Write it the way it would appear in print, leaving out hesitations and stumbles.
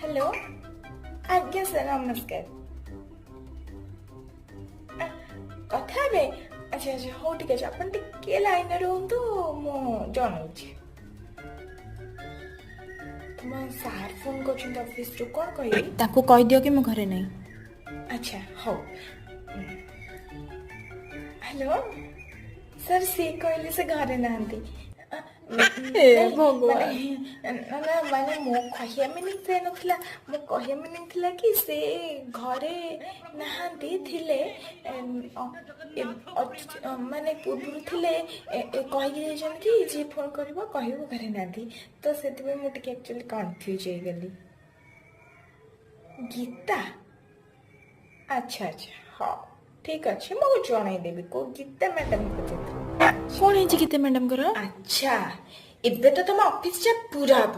Hello, ଆଜ୍ଞା sir, ନମସ୍କାର। କଥା ହେବେ? ଆଚ୍ଛା, ହଉ, ଠିକ୍ ଅଛି। ଆପଣ ଟିକେ ଲାଇନରେ ରୁହନ୍ତୁ, ମୁଁ ଜଣାଉଛି। ତୁମ ସାର୍ ଫୋନ୍ କରୁଛନ୍ତି ଅଫିସରୁ, କ'ଣ କହିବି? ତାକୁ କହିଦିଅ କି ମୁଁ ଘରେ ନାହିଁ। ଆଚ୍ଛା, ହଉ। ହ୍ୟାଲୋ ସାର୍, ସିଏ କହିଲେ ସେ ଘରେ ନାହାନ୍ତି। ହେ ଭଗବାନ। ମାନେ ନା ନା, ମାନେ ମୋ କହିବା ମିନିଂ ସେ ନଥିଲା। ମୋ କହିବା ମିନିଂ ଥିଲା କି ସେ ଘରେ ନାହାନ୍ତି, ଥିଲେ, ମାନେ ପୂର୍ବରୁ ଥିଲେ, କହିକି ଯାଇଛନ୍ତି କି ଯିଏ ଫୋନ୍ କରିବ କହିବ ଘରେ ନାହାନ୍ତି। ତ ସେଥିପାଇଁ ମୁଁ ଟିକେ ଆକ୍ଚୁଆଲି କନଫ୍ୟୁଜ୍ ହେଇଗଲି। ଗୀତା? ଆଚ୍ଛା, ହଉ, ଠିକ୍ ଅଛି, ମୁଁ ଜଣେଇଦେବି। କୋଉ ଗୀତା ମ୍ୟାଡ଼ାମ୍ ପଚାରୁଥିଲେ? କଣ ହେଇଛି ଗୀତା ମ୍ୟାଡାମଙ୍କର? ଆଚ୍ଛା, ଏବେ ତ ତମ ଅଫିସ ଯା ପୁରା ବନ୍ଦ।